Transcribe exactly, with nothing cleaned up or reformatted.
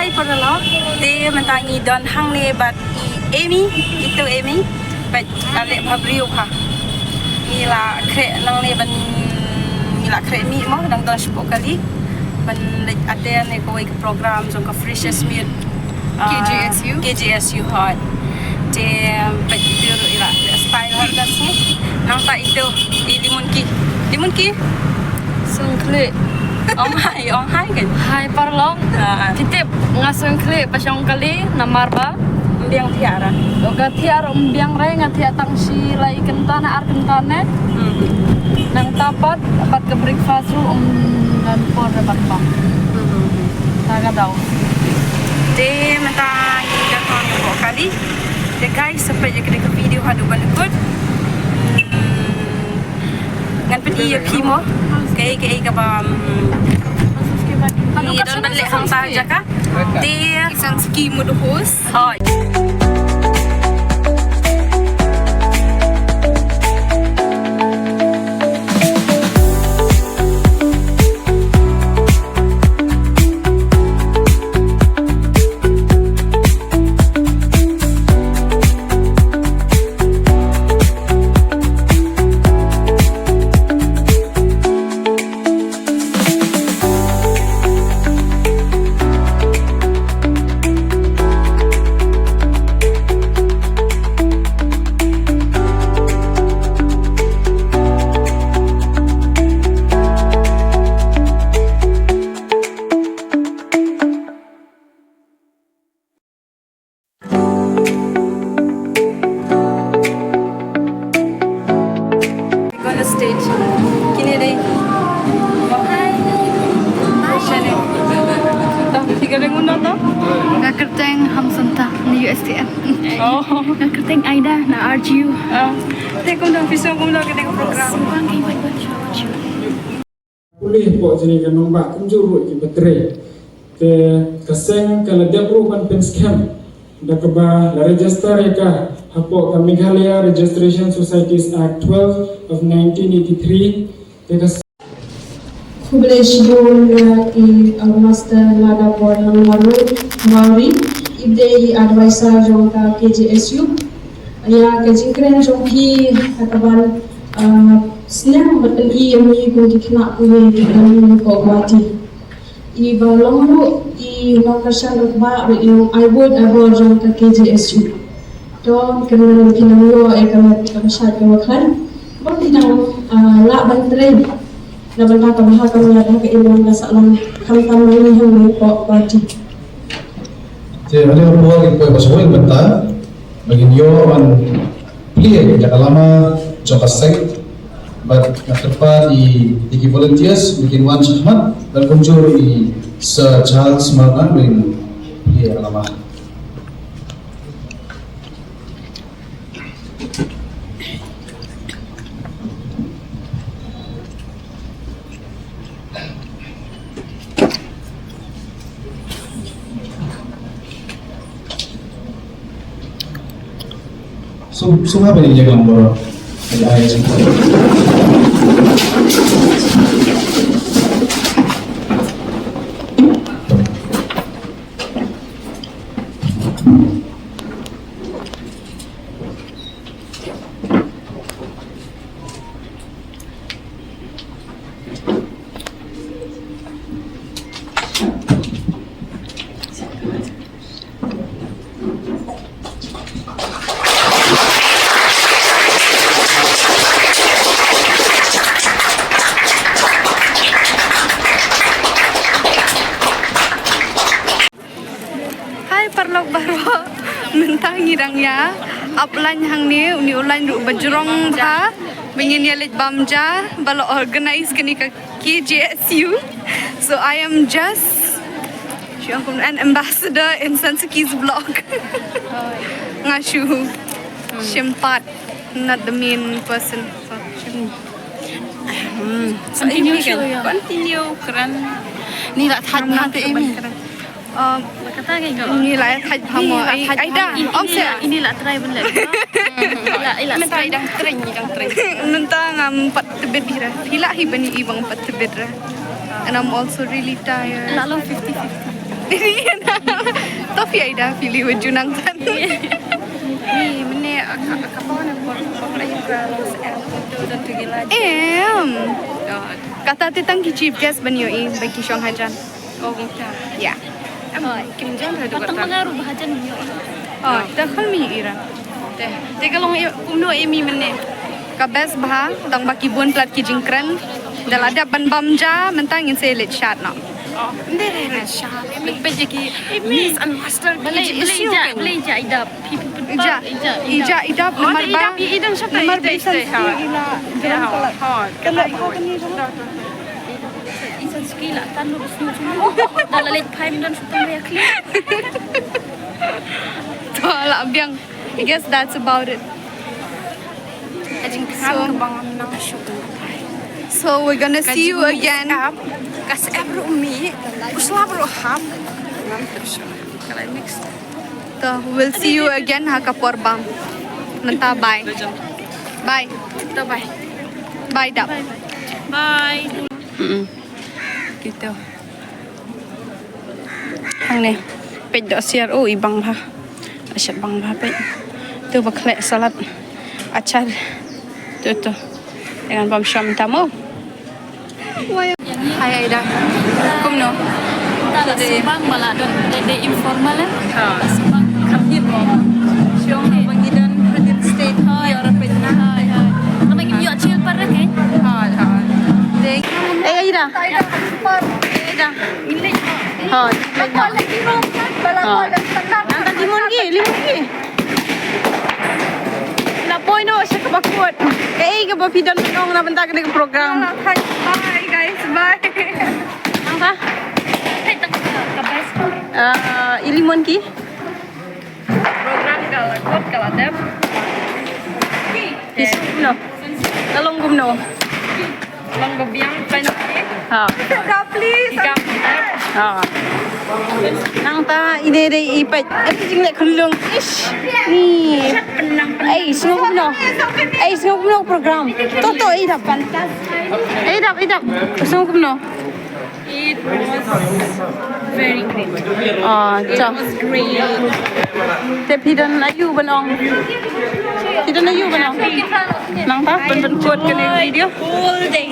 Hi paralok, te mynta ngi don hangne bad i Amy, itu Amy, bad ale bha briew ha. Ngi la khreh nangne ban, ngi la khreh mih mo, dang don shiphew kali ban leit attend ïa kawei ka program jong ka Freshers Meet, ah, K J S U? K J S U hot. Te bad itu ruh i la khreh spy hot ka sngi. Nangta itu i Limunki. Limunki? Sngewkhlieh. Ong hi, ong hi kan? Hi paralok. Ah. Phi tip nga sngewkhlieh ba shong kali namar ba ym biang thiah ra. Ka thiah ruh ym biang re, nga thiah tang shi lai kynta ne ar kynta ne. Hmm. Nangta pat, pat ka breakfast ruh ym don por re ban bam. Hmm. Ta ka daw. Te mynta ngi dang don hapoh kali. Te guys, sa peit ïa kane ka video haduh ban kut. Hmm. Ngan pyni ïa phi mo kaei kaei kaba, mm, ngi don ban leh hangta jaka. Te Sanski mut host. Hooid. On the stage. Kine dei. Hi. Shane. Tang tiga dei ngunda to? Nga kyrteng Hamsanta na U S T M. Oh. Nga kyrteng Aida na R G U. Ah. Te kumno phi sngewbha kumno kane ka program? Bang kai bang bang. Pule hapoh jong ka nongbah kumjuh ruh kiba trei. Te ka seng ka la dep ruh ban pynskhem da kaba la register ïa ka hapoh ka Meghalaya Registration Societies Act twelve of nineteen eighty-three. Te ka Khublei shibun ïa i, uh, Master Ladabor Langmaru Mawri, i ba dei i advisor jong ka K J S U. Ïa ka jingkren jong phi ha kaban, uh, snem bad pyni ïa ngi kum ki khynnah kiba ïeit ki khynnah hapoh Guwahati. I ba long ruh i nongkyrshan rangbah bad i nong-ai vote arbor jong ka K J S U. To kynmaw phi nang ïoh ïa ka met kaba shait kaba khlaiñ. Ba phi nang, ah, lah ban trei na bynta ka bha ka maian ha ka imlang ka sahlang khamtam ma ngi hangne hapoh Guwahati. Te ha kane ka por ngin poi bad shuwa na bynta ba ngin ïoh ban plie ïa ka lama jong ka seng bad nga kyrpad ïa ki volunteers ba kin wan shakhmat bad kumjuh i Sir Charles Marngar ba kin plie ïa ka lama. Sum, sum apa ni jaga nombor? Ada aja. Hai paralok baroh, mynta ngi dang ïa ap line hangne, une u line ruh ba jrong bha, ba ngin ïa leit bam ja, ba la organize kane ka K J S U. So I am just, shu ong kum an ambassador in Sansuki's vlog. Nga shu shim part, not the main person. So, shim. Hmm. Continue, continue kren. Ni la thait bha te Amy. Um, ni la thait bha mo. Ai, ai da, ong se. Ini la try ban leh. Ila, ila. Mynta i dang train, i dang train. Mynta ngam pat tbit hi ra. Phi lah hi ban i bang pat tbit ra. And I'm also really tired. La long fifty fifty. Tofi ai da pili wajunang tan. Ni mene aka aka pon por por ai pra los er to to to gila. Em. Kata te tang ki chief guest ban ïohi ba ki shong hajan. Oh, kita. Ya. Em, kim jam ha. Patang mengaruh bahajan ïohi. Oh, ta khal mi ira. Te, te ka long i kumno i mi mene. Ka best bha, tang ba ki bun plat ki jingkren. Da la dep ban bam ja, mynta ngin sa leit shad noh. Oh, nde re re shad. Lek pe je ki Miss and Master. Balei, balei ija, balei ija idap. Ija, ija idap namar ba. Ija idap, ija idap. Namar ba isan ila. Ila. Kala bha kani. Isan ski la tan lu snu snu. Da la leit phai mynta shu tang ya clear. To la biang. I guess that's about it. So, so we're gonna see you again. Ka sep ruh mi, u slap ruh hap. Ngam terus. Kalai mix. To, we'll see you again ha ka por bam. Mynta bye. Bye. To bye. Bye dap. Bye. Mm-mm. Gitu. Hangne. Peit doh siar, oh, i bang bha. Ashat bang bha peit. Tu ba khleh salad. Achar. Tu tu. Dengan bam sham tamu. Hai Aida. Kumno? Ta la sibang bala don de informal eh. Ha. Sibang. Kham hip mo. Shong bang idan hadin state. Hai. Yor peit na. Hai hai. Nama ngi yor chill par ke? Hai hai. Dei. Eh Aida. Aida. Hai. Nang ta limon ki, limon ki. Na poi no sha ka bakut. Kaei kaba phi don ban ong na bynta kane ka program? Bye guys, bye. Nang ta? Ah, i limon ki. Program ka la kut ka la dep. Ki sum no. Ka long kumno? Long ba biang pen. Ha. Please. Ha. Nang ta ine dei i peit. Em jingleh khunlung. Ish. Ni. Ei, sngew kumno? Ei, sngew kumno program? To to, ei dap. Ei dap, ei dap. Sngew kumno? It was very great. Ah, it was great. Te phi don aïu ban ong? Phi don aïu ban ong? Nang ta ban ban kut kane video. Whole day.